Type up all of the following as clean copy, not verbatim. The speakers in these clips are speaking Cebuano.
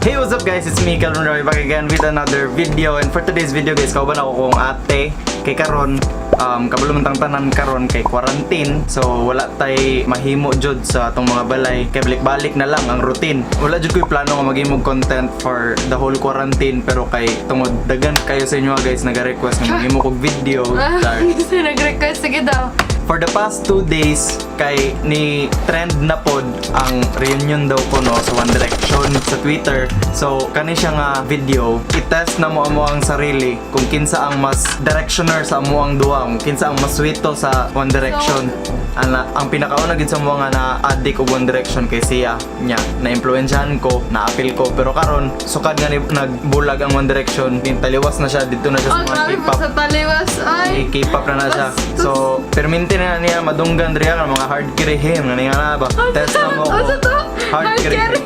Hey, what's up, guys? It's me, Calvin Roy, back again with another video. And for today's video, guys, kauban ako akong ate. Kay karon, kabalo man tang tanan karon kay quarantine. So wala tay mahimo jud sa atong mga balay. Kay balik-balik na lang ang routine. Wala jud ko'y plano nga maghimog content for the whole quarantine, pero kay tungod dagan kayo sa inyo, guys, naga-request nga maghimo kog video. Char. Kasi nag-request, sige daw. For the past 2 days, kay ni trend na pod ang reunion daw ko, no, sa One Direction sa Twitter. So kani siya nga video, i-test na mo amo ang sarili kung kinsa ang mas directioner sa amo ang duwa, kung kinsa ang mas sweeto sa One Direction. Ana, ang pinakauna gid sa mo nga na addict og One Direction kay siya nya, na-influensyahan ko, na-appeal ko. Pero karon sukad nga ni, nagbulag ang One Direction, taliwas na siya dito na siya sa Oh, mga grabe po K-pop. Sa taliwas. Ay. K-pop na na siya. So, perminti na niya madunggan diri nga mga hard carry him nga nga na ba. Test na mo ko. Ano to? Hard Hard carry. Carry.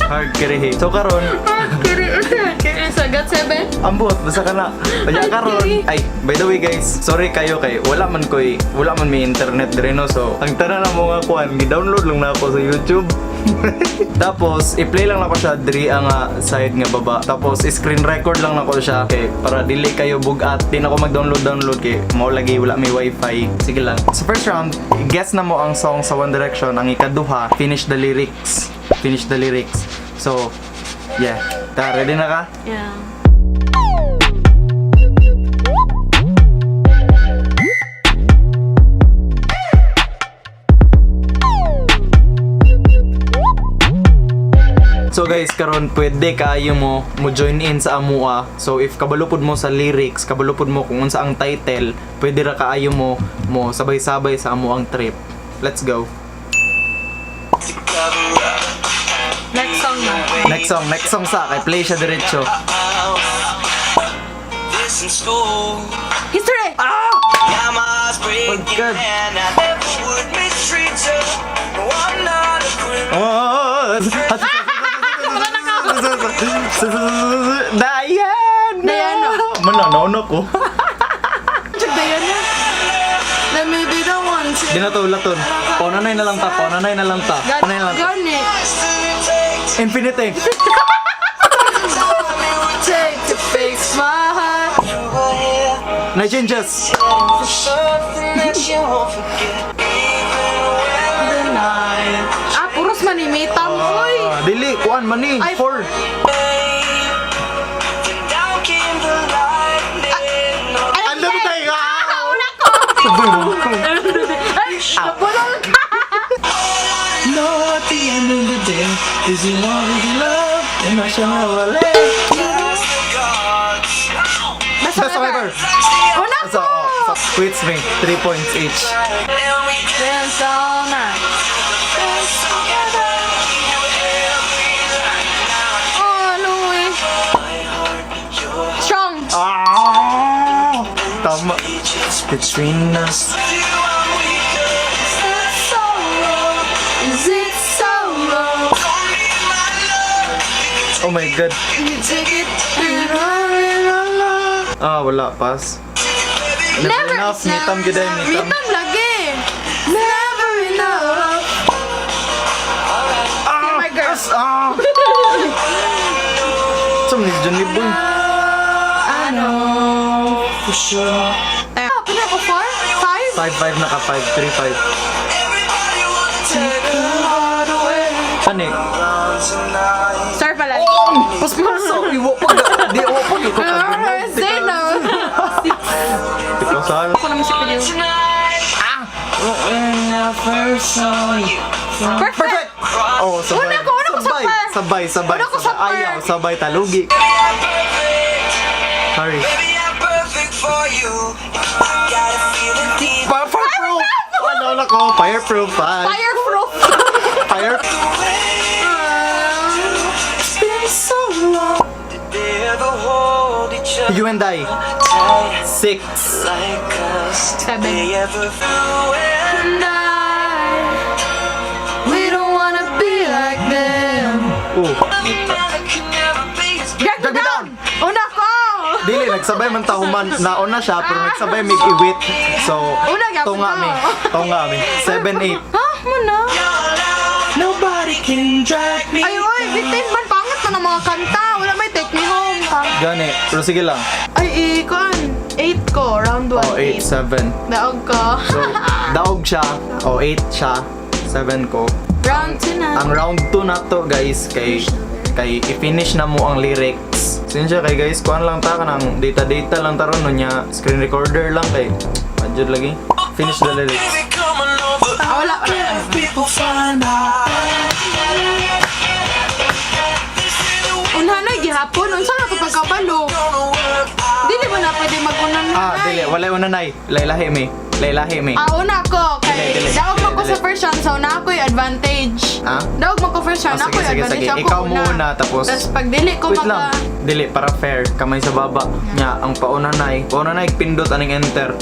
Hard carry. So karon, Hard carry. Hard carry sa GOT7. Ambot basta ka na. Kaya Hard karon, carry. Ay, by the way, guys, sorry kayo kay wala man may internet diri, no. So, ang tanan na mo nga kuan, gi-download lang na ako sa YouTube. Tapos, i-play lang nako siya diri ang side nga baba. Tapos, i-screen record lang nako siya kay para dili kayo bugat. Di na ako mag-download download kay mao lagi wala may wifi. Sige lang. Sa first round, guess na mo ang song sa One Direction. Ang ikaduha, finish the lyrics. Finish the lyrics. So, yeah. Ta, ready na ka? Yeah. So guys, karon pwede kaayo mo mo join in sa amua. So if kabalo pud mo sa lyrics, kabalo pud mo kung unsa ang title, pwede ra kaayo mo mo sabay-sabay sa amuang trip. Let's go. Next song na. Next song sa kay play siya diretso. This in school. History! Ah! Now my heart's breaking God. And I never would mistreat you. No, I'm not a criminal. Oh! Diana! Diana. Mananono ko. Diana. Let me be the one to. Di na to ulaton. Paunanay na lang ta, paunanay na lang ta. Paunanay na lang ta. Gani. Infinite. Take to fix my heart. Night Changes. Something that you won't forget. Even when the night Ah, puros man ni Mitam. Uy! Ah, dili, kuan man ni. Ay. Four. Then down came the lightning. No, Ay, Ang dami tayo ka! Ah, una ko! Sabay mo. Ay, nabulol ka! No, at the end of the day, is you love, is you love, and I shall never let the gods. Best Best song ever! Una So, ko! oh, so, quits me. 3 points each. And we Dance all night. dance together. Every night. Oh, Louie. My heart, your Strong. Ah! Tama. Between us. you, I'm weaker. Is it so wrong? Is it so wrong? Don't need my love. Oh my God. You take it and run it Ah, wala. Pass. Never Never enough. Mitam gyud ay, mitam. Mitam lagi. Never enough. Ah! My girl. Yes! Ah! Sa ni Johnny Boy. I know. For sure. Ah, pila ko? Four? Five? 5-5 na ka. 5, 3, 5. Everybody wanna take a heart away. Ano eh? Tonight. Star pala. Pas paso. Iwo pa. Di, iwo pa. Di ko Ah, Say no. Ikaw sa Ako na music video. Tonight. When I first saw you. Perfect! Perfect! Oh, sabay. Una ko sabay, sapar. sabay, sabay. Una ko sabay. sapar. Ayaw, sabay talugi. I'm perfect. Sorry. Baby, I'm perfect for you. I got a feeling deep. Fireproof! Ano na ko? Fireproof. Five. Fireproof. Fire. It's been so long. Did they ever hold each other You and I. tight Six. like us? Did Seven. they ever feel And I, we don't wanna be like them. Oh. can never be as Drag me Drag me down! Una ko! Dili, nagsabay man ta human. Nauna siya, pero nagsabay mig iwit. So, Una gyapon tunga to. mi. Tunga mi. 7-8. Ha? Muna? Nobody can drag me. Ay, oy, bitin man. Pangit man ang mga kanta. Wala may "Take Me Home." Gani, pero sige lang. Ay, ikuan. 8 ko. Round 1. Oh, 8, 7. Daog ko. So, daog siya. Oh, 8 siya. 7 ko. Round 2 na. Ang round 2 na to, guys, kay i-finish na mo ang lyrics. Sinsya kay guys, kuan lang ta kanang data data lang taron no nya, screen recorder lang kay Adjud lagi. Finish the lyrics. Baby, coming over. Ah, wala, wala. People find out. Una na, gihapon. Unsa na to pagkabalo? Gonna work out. Dili mo na pwede mag-una na. Ah, dili, wala una nay. Laylahi mi. Laylahi mi. Ah, una ko. Kay Dili, dili. daog man ko Dili, sa dili. first round, so na ako'y advantage. Ah? Daog man ko first round, Ah, sige, ako'y sige, advantage. sige. Ako Ikaw muna, tapos- Tapos pag dili ko Wait maka lang. Dili, para fair. Kamay sa baba. Nya, ang pauna nay. Pauna nay, pindot aning enter.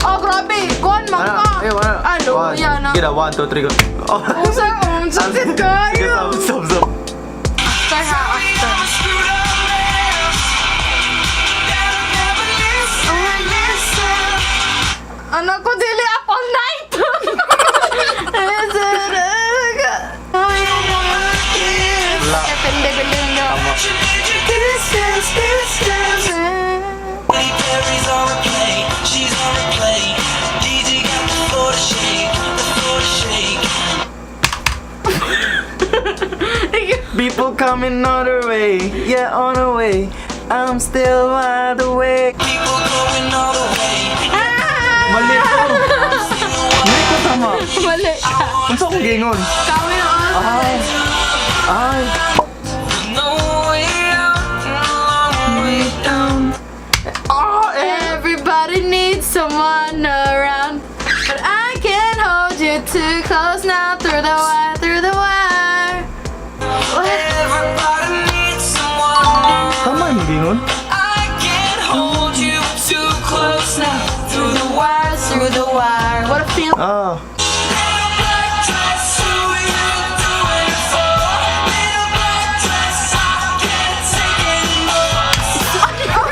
Oh, grabe. Kuan man ka. Ana, eh, wala. Ah, luya na. Gida, 1, 2, 3, go. Oh. Usa, sakit Sige, kayo. stop, stop, stop. After ha, after. I'm a screwed up mess. That I never listen. Listen. Ano ko, dili up all night. Wala. Tama. Distance, distance. Katy Perry's on replay. She's on replay. DJ got the floor to shake, the floor to shake. People coming on their way, yeah, on the way. I'm still wide awake. People going all the way. Mali ko. Mali ko tama. Mali ka. Unsa akong gingon? Kami na. Ay. Ay. No way out, long way down. Ah, eh. Everybody needs someone around. But I can't hold you too close now. Through the wire, through the wire. Everybody needs someone. Tama yung gingon? I can't hold you too close now. Through the Wire, through the wire. What a feel. Ah. Little black dress, who you doing it for? Little black dress, I can't take anymore.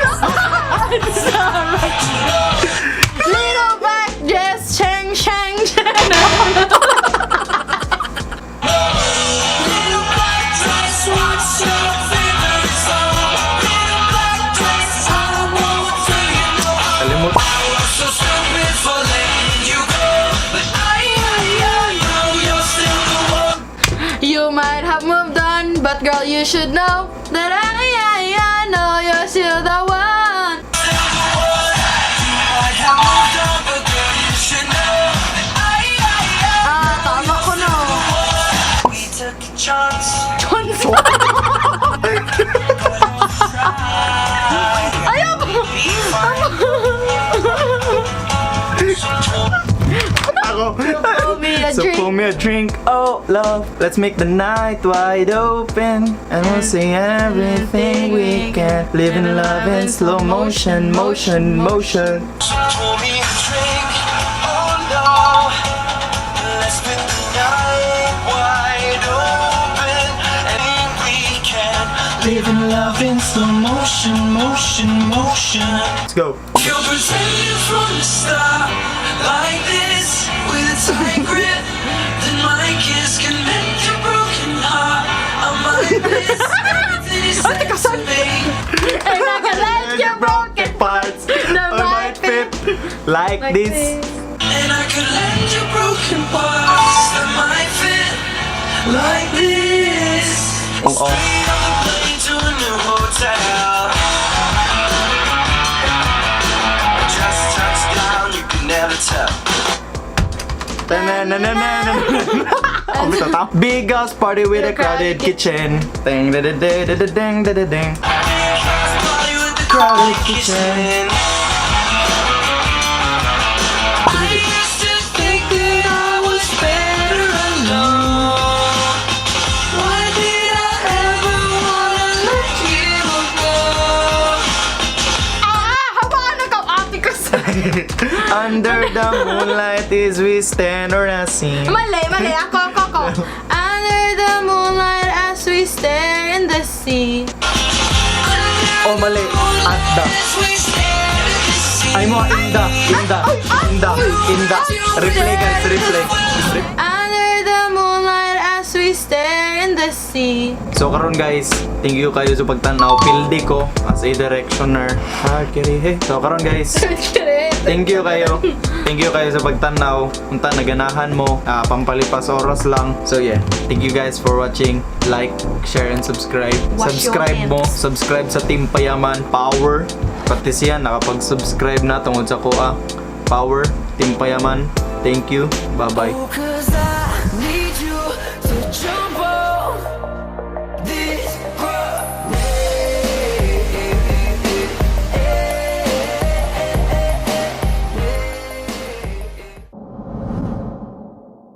Little black dress, chang, chang, chang. Little black dress, what's your favorite song? Little black dress, I won't tell you no. Kalimut. I was so stupid for letting you go, but I know you're still the one. You might have moved on, but girl, you should know that I know you're still the one. Still the one. You might have moved on, but girl, you should know that I Ah, tama ko no. We took a chance. Johnson. Ayaw ko. Be fine. Ako. Pour me a So drink. pour me a drink, oh love. Let's make the night wide open. And we'll say everything we can. Live in love in slow motion, motion, motion. So pour me a drink, oh no. Let's spend the night wide open. And we can live in love in slow motion, motion, motion. Let's go. You pretended from the start like this with a tight grip. Then my kiss can mend your broken heart. I might miss everything you said to me. And I can let your broken parts That I might might fit fit like this. And I could lend you broken parts that might fit like this. Oh, oh. Straight on the plane to a new hotel. Just touched down, you can never tell. Ta-na-na-na-na-na. Oh, big house party with a crowded kitchen. Ding da da da da da ding da da ding. Party with the Crowded kitchen. I used to think that I was better alone. Why did I ever wanna let you go? Ah, hawaan na ka ate ko sa. Under the moonlight is we stand or a scene. Mali, mali. Ako, ako, ako. Under the moonlight as we stare in the sea. Oh, mali. At the. As we stare at the sea. Ay mo, in the, in the, in the, in the. Replay guys, replay. Under the moonlight as we stare in the sea. see. So karon guys, thank you kayo sa pagtanaw. Pildi ko as a directioner. Ha, kiri. So karon guys, thank you kayo. Thank you kayo sa pagtanaw. Unta naganahan mo, pampalipas oras lang. So yeah, thank you guys for watching. Like, share and subscribe. Wash your Subscribe mo, hands. Subscribe sa Team Payaman Power. Pati siya nakapag-subscribe na tungod sa kuha. Power, Team Payaman. Thank you. Bye-bye. Oh, 'cause